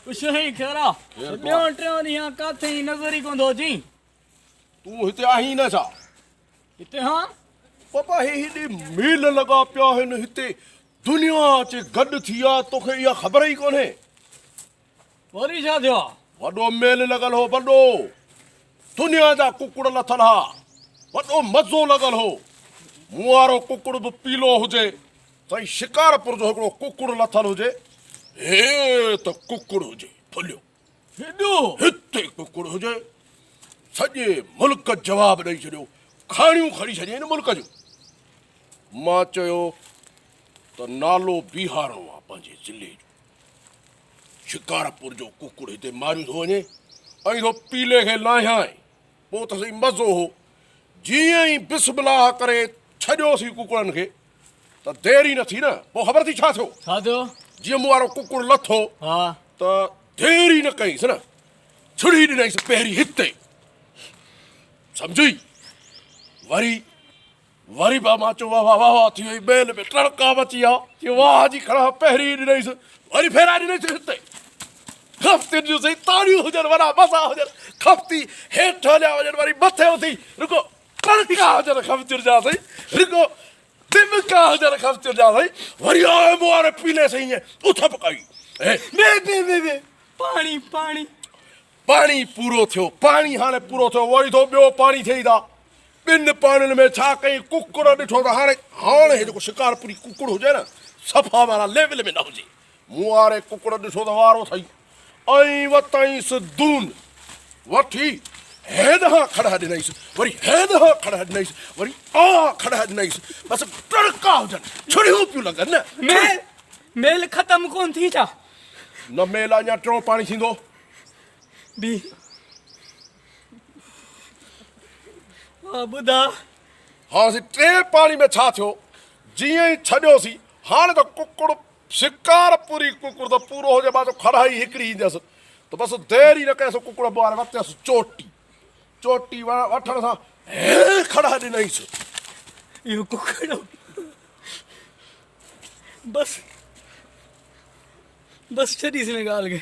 خوش آهين خير آ؟ ٻيون ٽيون ڏينهن آ ڪاٿي ئي نظر ئي ڪونه ٿو اچين. تون هتي آهين نه ڇا؟ هتي هان. بابا هي هيڏي ميل لڳا پيا آهن هتي دنيا اچي گڏ ٿي آ توکي اها خبر ئي ڪونهي. وري ڇا ٿيو آ؟ وڏو ميل لڳل هو وڏو دنيا جا ڪڪڙ لٿل ها وڏو مزو لڳل هو مون وارو ڪڪڙ به پيلو هجي سائين شڪارپور جو هڪڙو ڪڪڙ لٿل هجي هي ته ڪڪڙ هجي ڦليو هيڏو هتي ڪڪڙ هجي سڄي ملڪ جواب ڏئي ڇڏيو کاڻيون کڻي ڇڏيائين نه ملڪ جون مان چيو ته نالو بيهارڻو آ پنهنجي ضلعي جو شڪارپور جو ڪڪڙ هتي ماريون ٿو وڃي ۽ ٿو پيلي کي لاهيانء پوء ته سائين مزو هو جيئن ئي بسم الله ڪري ڇڏيوسين ڪڪڙن کي ته دير ئي نه ٿي نه پوء خبر ٿي ڇا ٿيو؟ ڇا ٿيو؟ جيئن مون وارو ڪڪڙ لٿو ها ته دير ئي نه ڪئيس نه ڇڙي ڏنائينس پهرين هتي سمجهي وري وري به مان چيو واه واه واه ٿي وئي ميل ۾ ٽڙڪا مچي ويا چيو واه جي کڻا پهرين ڏنائينس وري ڦيرا ڏنائينس هتي خفتين جون سائين تاڙيون هجن وڏا مزا هجن خفتي هيٺ هليا وڃن وري مٿي اٿي رڳو ٽڙڪا هجن خفتين جا سائين رڳو دمڪا هجن خفتين جا سائين وري آء مون واري پيلي سائين ائين اٿ پڪائي بي بي بي بي پاڻي پاڻي پاڻي پورو ٿيو، پاڻي هاڻي پورو ٿيو، وري ٿو ٻيو پاڻي ٿئي ٿا. ٻن پاڻين ۾ ڇا ڪئين، ڪڪڙ ڏٺو ته هاڻي هاڻي هي جيڪو شڪارپوري ڪڪڙ هجي نه، صفا معنيٰ ليول ۾ نه هجي. مون واري ڪڪڙ ڏٺو ته وارو ٿئي ۽ وتائينس دون وٺي هيڏانهن کڙهه ڏنائينس، وري هيڏانهن کڙهه ڏنائينس، وري آ کڙهه ڏنائينس، بس ٽڙڪا هجن، ڇڙيون پيون لڳن نه. ميل ميل ختم ڪونه ٿي ڇا؟ نه ميل اڃا ٽيون پاڻي ٿيندو. بي ها ٻڌاء. هاڻ سي ٽئين پاڻي ۾ ڇا ٿيو؟ جيئن ئي ڇڏيوسين، هاڻي ته ڪڪڙ شڪارپوري ڪڪڙ ته پورو هجي، مان چيو کڙائي هڪڙي ايندس ته بس دير ئي نه ڪيس ڪڪڙ ٻوهاري وتيس چوٽي، چوٽي وٺڻ سان هي کڙا ڏنائينس. اهو ڪڪڙ بس. بس ڇڏيس ان ڳالهه کي.